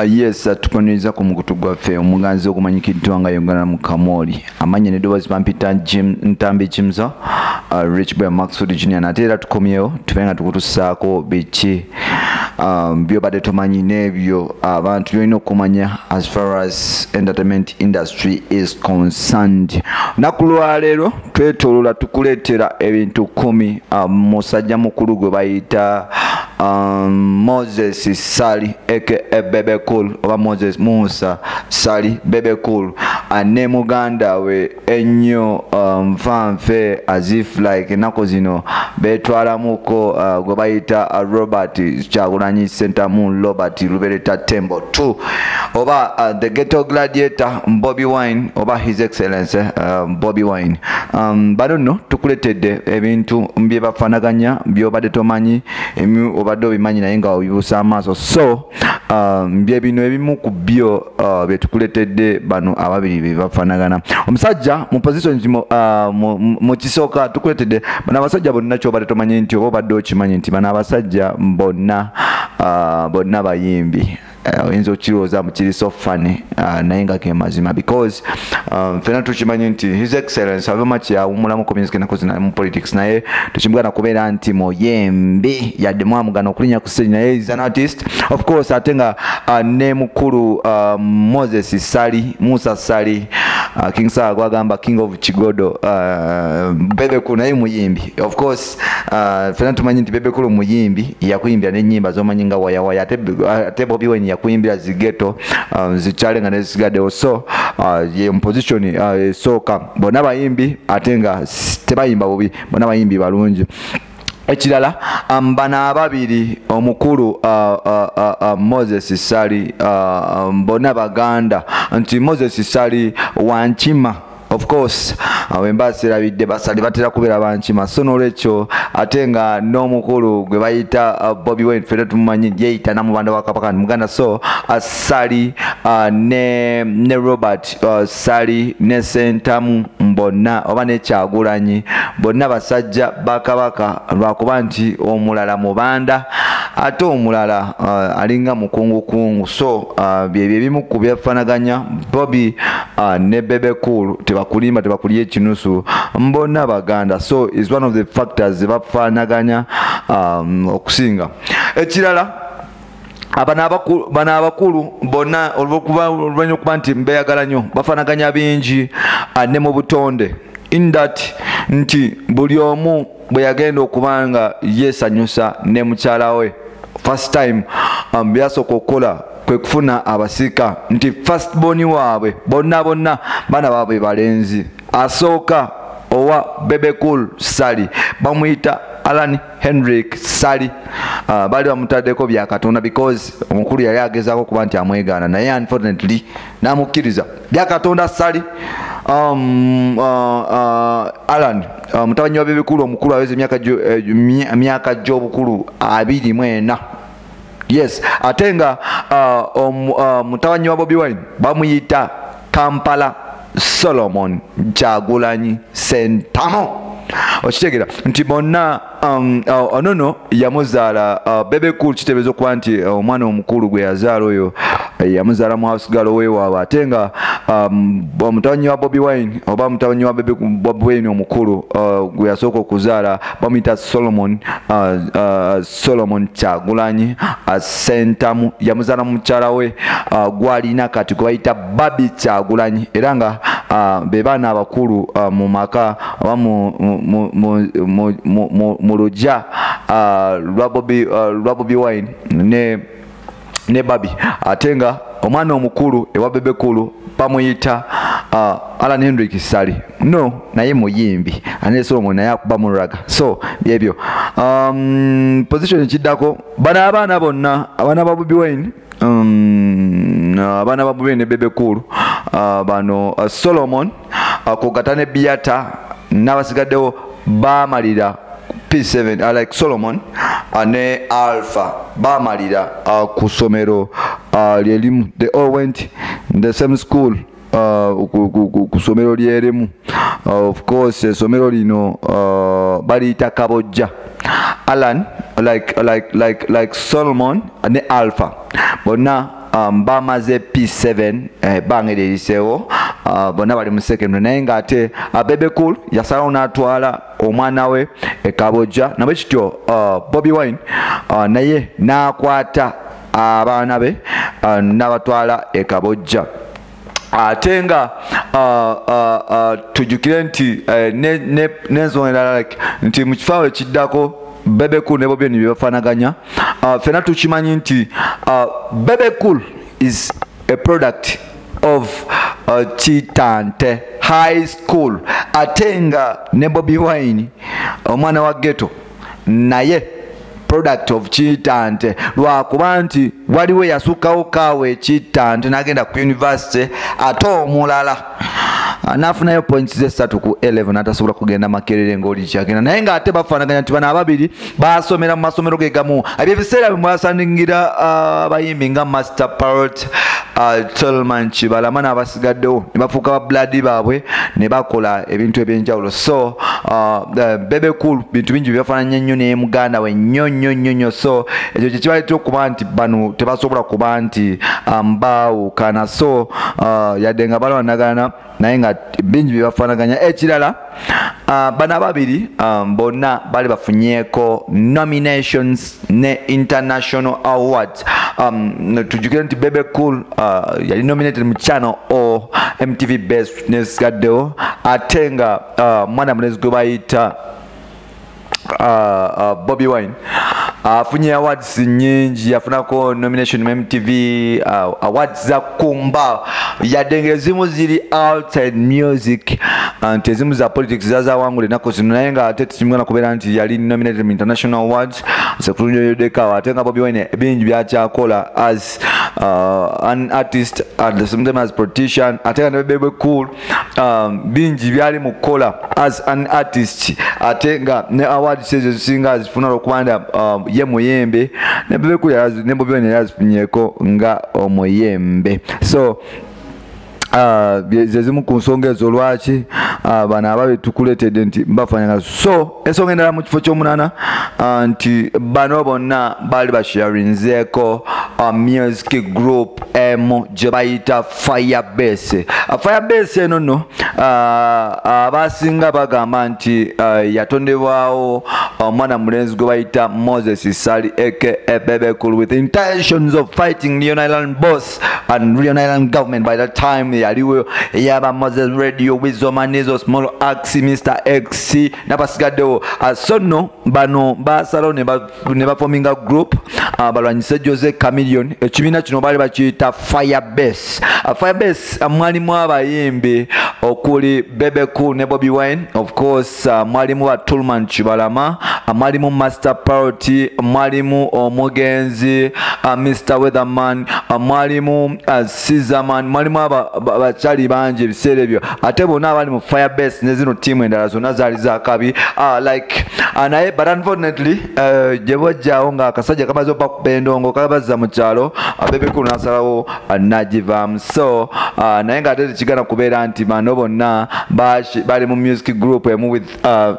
Yes, tukoneza ku mukutu gwaffe omuganzi okumanyikiddwa nga Yongana mu Kamoli. Amanya n'eddoboozi bampita Jim Ntambi Jimzo, Rich Boy Maxwood Junior. Nate era tukomyewo tube nga tukutusaako biki byobadde tomanyi n'ebyo abantu byolina okumanya as far as entertainment industry is concerned. Olunaku lwaleero twetoolola tukuleetera ebintu 10 musajja mukulu gwe bayita Moses Ssali aka Bebe Cool oba Moses Musa Ssali Bebe Cool ne muganda we ennyo nfanfe as if like ennaku zino beetwalamuko gwe bayita Robert Kyagulanyi Ssentamu Robert Lubereta Tembo 2 oba the Ghetto Gladiator Bobi Wine oba His Excellency Bobi Wine. Bano nno tukuleetedde ebintu bye bafaanaganya by'obadde tomanyi, obadde obimanyi naye nga obibuusa amaaso. So bye bino ebimu ku byo bye tukuleetedde bano ababiri bye bafaanagana. Omusajja mu position mu kisooka tukuleetedde bano abasajja bonna ky'obadde tomanyi nti oba obadde okimanyi nti bano abasajja bonna bonna bayimbi. Oyinza okirowooza mu kiri so funny, naye nga ke mazima because ffenna tukimanyi nti His Excellence Avema kyawummulamu ku music ennaku zino mu politics, naye tekimugana kubeera nti muyimbi yadde mwamugana okulinnya ku stage, naye is an artist of course. Ate nga ne mukulu Moses Ssali Musa Ssali, King Saha gwagamba King of Kigodo, Bebe Cool naye muyimbi of course. Ffenna tumanyi nti Bebe Cool muyimbi, yakuyimbira n'ennyimba z'omanyi nga wayawaya, ate Bobi Wine yakuyimbira zigeto zikyale nga nezisigaddewo. So ye mu position esooka bonna bayimbi ate nga tebayimba bubi, bonna bayimbi balungi. Ekirala bano ababiri omukulu Moses Ssali bonna baganda nti Moses Ssali wankima of course, wemba sirabidde basali batera kubeera bankima. So n'olwekyo ate nga n'omukulu gwe bayita Bobi Wine ffenna tumumanyi yeeyita namubanda wa Kabaka Muganda. So Ssali ne Robert Ssali ne Ssentamu bonna oba ne Kyagulanyi bonna basajja ba Kabaka, lwakuba nti omulala mubanda ate omulala alinga mukungukungu. So byebyo ebimu ku byafaanaganya Bobi ne Bebe Cool, tebakulimba tebakulya ekinusu, mbonna baganda. So is one of the factors zebafaanaganya okusinga. Ekirala bano abakulu bonna oluvannyuma okuba nti mbeeyagala nnyo bafaanaganya bingi ne mu butonde, in that nti buli omu bwe yagenda okuba nga yeesanyusa ne mukyala we first time, byasooka okukola kwe kufuna abasika nti first born waabwe bonna bonna baana baabwe balenzi. Asooka owa Bebe Cool Ssali bamuyita Alan Henrik Ssali, bali bamutaddeko bya Katonda because omukulu yali agezaako okuba nti amwegaana, naye unfortunately n'amukkiriza bya Katonda Ssali. Alan mutabani wa Bebe Cool omukulu aweza emyaka gy'obukulu 24. Yes, ate nga mutabani wa Bobi Wine bamuyita Kampala Solomon Kyagulanyi Ssentamu. Okitegeera nti bonna onono yamuzaala Bebe Cool, kitegeeza okuba nti omwana omukulu gwe yazaala oyo yamuzaala mu house-girl weewaabwe. Ate nga mutabani wa Bobi Wine oba mutabani wa Bobi Wine omukulu gwe yasooka okuzaala bamuyita Solomon Solomon Kyagulanyi Ssentamu, yamuzaala mukyala we gw'alina kati gwe bayita Barbie Kyagulanyi, era nga be baana abakulu mu maka oba mu lujja lwa Bobi Wine ne Barbie. Ate nga omwana omukulu ewa Bebe Cool bamuyita Alan Henrik Ssali, no naye muyimbi ane Solomon naye akuba mu ragga. So byebyo position ekiddako bano abaana bonna abaana ba Bobi Wine, abaana ba Bobi Wine ne Bebe Cool, bano Solomon kugata ne Biata n'abasigaddewo baamalira P7, like Solomon ne Alpha baamalira ku ssomero lyerimu. They all went in the same school, ku ssomero lyerimu. Of course essomero lino baliyita Kabojja. Alan like Solomon ne Alpha bonna bamaze P7 ebbanga eriseewo, bonna bali mu secondary, naye ng'ate Bebe Cool yasalawo n'atwala omwana we e Kabojja, nabwe kityo Bobi Wine naye n'akwata abaana be n'abatwala e Kabojja. Ate nga tujjukire nti n'ensonga endala like nti mu kifo ekiddako Bebe Cool ne Bobi Wine bye bafaanaganya, ffenna tukimanyi nti Bebe Cool is a product of Kitante High School, ate nga ne Bobi Wine omwana wa ghetto naye product of Kitante, lwakuba nti waliwo yasukkawo kaawe Kitante n'agenda ku university, ate omulala n'afunayo points ze 3 ku 11 n'atasobola kugenda Makerere ng'oli kyagenda, naye ng'ate bafaanaganya nti bano ababiri basomera mu masomero ge gamu. Ebyo ebiseera bye mwasangira abayimbi nga Master Parrot, Tolman Kibalama n'abasigaddewo ne bafuuka ba blood baabwe ne bakola ebintu ebyenjawulo. So Bebe Cool bintu bingi byafaananya nnyo ne muganda we nnyo nnyo nnyo nnyo. So ekyo kye kibaleetera okuba nti bano tebasobola kuba nti baawukana. So yadde nga balwanagana naye nga bingi bye bafaanaganya. Ekirala, bano ababiri bonna bali bafunyeeko nominations ne international awards. Tujjukire nti Bebe Cool yali nominated mu Channel O MTV Best nesigaddewo, ate nga mwana mulenzi gwe bayita Bobi Wine afunye awards nyingi, yafunako nomination mu MTV awards za Kumba, yadde ng'ezimu ziri outside music nti ezimu za politics zazawangula ennaku zino, naye nga ate tekimugana kubeera nti yali nominated mu international awards sekulunyoyoddeko. Ate nga Bobi Wine bingi byakyakola as an artist at the same time as politician, ate nga ne Bebe Cool bingi byali mu kukola as an artist, ate nga ne awards ezo zisinga azifuna olwokubanga ye muyembe, ne Bebe Cool ne Bobi Wine yazifunyeeko nga omuyembe. So ze zimu ku nsonga ezo lwaki bano ababe tukuleetedde nti bafaanagana. So ensonga endala mu kifo ky'omunaana nti bano bonna baali basharinzeeko music group emu gye bayita Firebase. Firebase eno nno abasinga bagamba nti yatondebwawo omwana mulenzi gwe bayita Moses Ssali aka Bebe Cool with intentions of fighting Leon Island boss and Leon Island government. By that time yaliwo yaba Moses Radio, Weasel Manizo, Small Axe, Mr X n'abasigaddewo. So nno bano basalawo ne bafominga group balwanyise Jose Chameleone. Ekibiina kino baali bakiyita Firebase. Firebase mwalimu abayimbi okuli Bebe Cool ne Bobi Wine, of course mwalimu wa Tolman Kibalama, mwalimu Master Parrot, mwalimu omugenzi Mr Weatherman, mwalimu Caesarman, mwalimu abakyali bangi ebiseera ebyo, ate bonna abali mu Firebase ne zino ttiimu endala zonna zaali zakabi like naye but unfortunately gye bwajjawo nga akasajja kamaze okubakuba endongo kabazza mu kyalo, Bebe Cool n'asalawo n'agivaamu. So naye ng'ate tekigana kubeera nti bano bonna bali mu music group emu with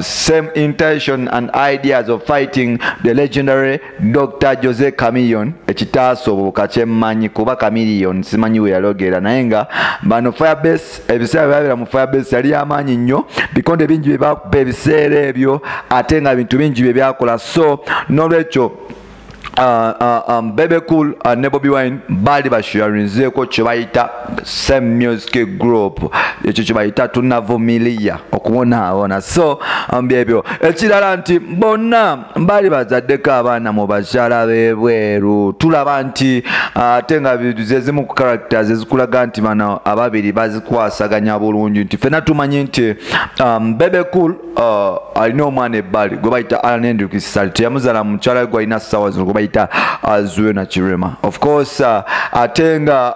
same intention and ideas of fighting the legendary Dr. Jose Chameleone. Ekitaasoboka kyemmanyi kuba Chameleone simanyi we yalogera, naye nga bano Firebase ebiseera byabeera mu Firebase yali amaanyi nnyo, bikonde bingi bye bakuba ebiseera ebyo, ate nga bintu bingi bye byakola. So n'olwekyo Bebe Cool ne Bobi Wine baali basharinzeeko kye bayita same music group, ekyo kye bayita tunavumilia okubonaabona. So byebyo. Ekirala nti bonna baali bazaddeko abaana mu bakyala b'ebweru, tulaba nti ate nga ze zimu ku characters ezikulaga nti bano ababiri bazikwasaganya bulungi, nti ffenna tumanyi nti Bebe Cool alina omwana ebbali gwe bayita Alan Hendrick Ssali, teyamuzaala mukyala we gwalina ssaawa zino gwe bayita Zuena Kirema. Of course ate nga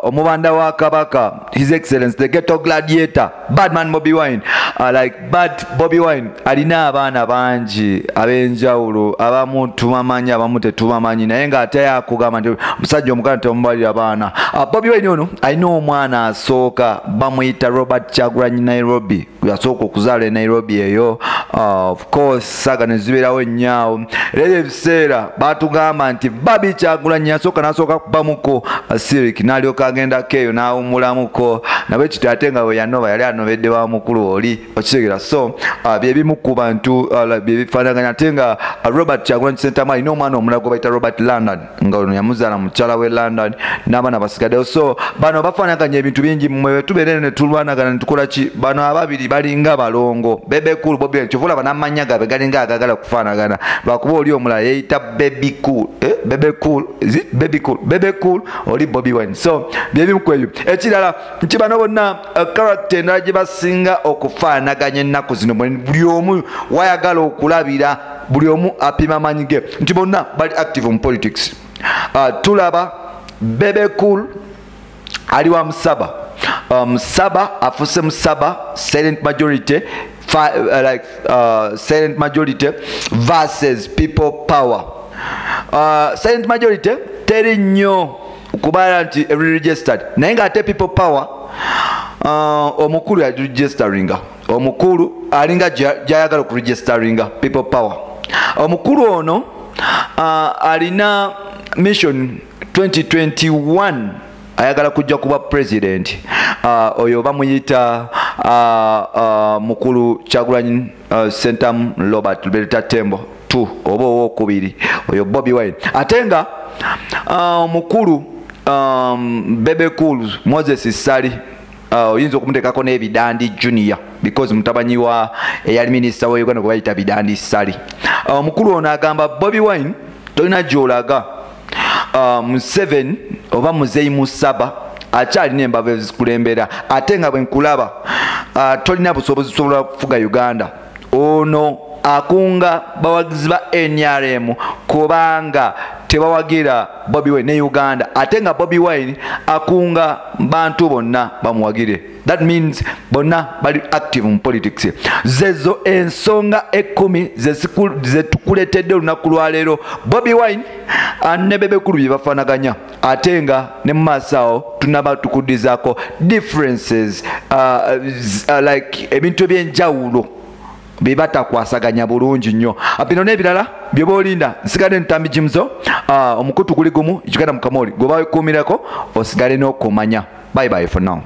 omubanda wa Kabaka His Excellence the Ghetto Gladiator Badman Bobi Wine, like Bad Bobi Wine alina abaana bangi ab'enjawulo, abamu tubamanyi abamu tetubamanyi, naye ng'ate yakugamba nti omusajja omuganda temubalira abaana. Bobi Wine ono alina omwana asooka bamuyita Robert Kyagulanyi Nairobi, yasooka okuzaala e Nairobi eyo. Of course saga ne zibeerawo ennyo. Era ebiseera batugamba nti Barbie Kyagulanyi yasooka n'asooka kubamuko Sirik, n'alyoka agendako eyo n'awummulamuko, nabwe kityo ate nga bwe yanoba yali anobedde wa mukulu oli, okitegeera. So bye bimu ku bantu bye bifaanaganya. Ate nga Robert Kyagulanyi Ssentamu alina omwana omulala gwe bayita Robert London, nga ono yamuzaala mukyala we London n'abaana basigaddeyo. So bano bafaanaganya ebintu bingi. Mmwe tubeere ne tulwanagana ne tukola ki, bano ababiri balinga balongo, Bebe Cool, Bobi Wine. Kyova olaba n'amannya gaabwe galinga agagala kufaanagana, lwakuba oli omulala yeeyita Baby Cool, eh? Bebe Cool, is it Baby Cool? Bebe Cool, oli Bobi Wine. So byebimu ku ebyo. Ekirala nti bano bonna character endala gye basinga okufaanaganya ennaku zino, buli omu wayagala okulabira, buli omu apima amaanyi ge, nti bonna bali active mu politics. Tulaba Bebe Cool ali wa Musaba, Musaba afuse Musaba silent majority, like silent majority versus people power. Silent majority teri nnyo kubala nti registered, naye ng'ate people power, omukulu yaregisteringa, omukulu alinga gyayagala okuregisteringa people power. Omukulu ono alina mission 2021, ayagala kujja kuba president. Oyo bamuyita mukulu Kyagulanyi Sentamu Robert Luberta Tembo 2 oba owokubiri, oyo Bobi Wine. Ate nga omukulu Bebe Cool Moses Ssali, oyinza okumuteekako n'Ebidandi Junior, because mutabanyi wa eyali minisita wa Uganda gwe bayita Bidandi Ssali. Omukulu ono agamba Bobi Wine tolina gy'olaga, Museveni oba Muzeyi Musaba akyalina embavu ezikulembera, ate nga bwe nkulaba tolina busobozi busobola kufuga Uganda. Ono akunga bawagizi ba NRM kubanga tebawagira Bobi Wine ne Uganda, ate nga Bobi Wine akunga bantu bonna bamuwagire. That means bonna bali active mu politics. Zezo ensonga 10 zetukuletedde olunaku lwaleero, Bobi Wine ne Bebe Cool bye bafaanaganya, ate nga ne mu maaso awo tunaba tukuddizaako differences, like ebintu ebyenjawulo bye batakwasaganya bulungi nnyo. Bino n'ebirala byoba olinda. Nsigadde Ntambi Jimzo, omukutu guli gumu, Uganda Mukamoli gwe bawekuumirako, osigale n'okumanya. Bye bye for now.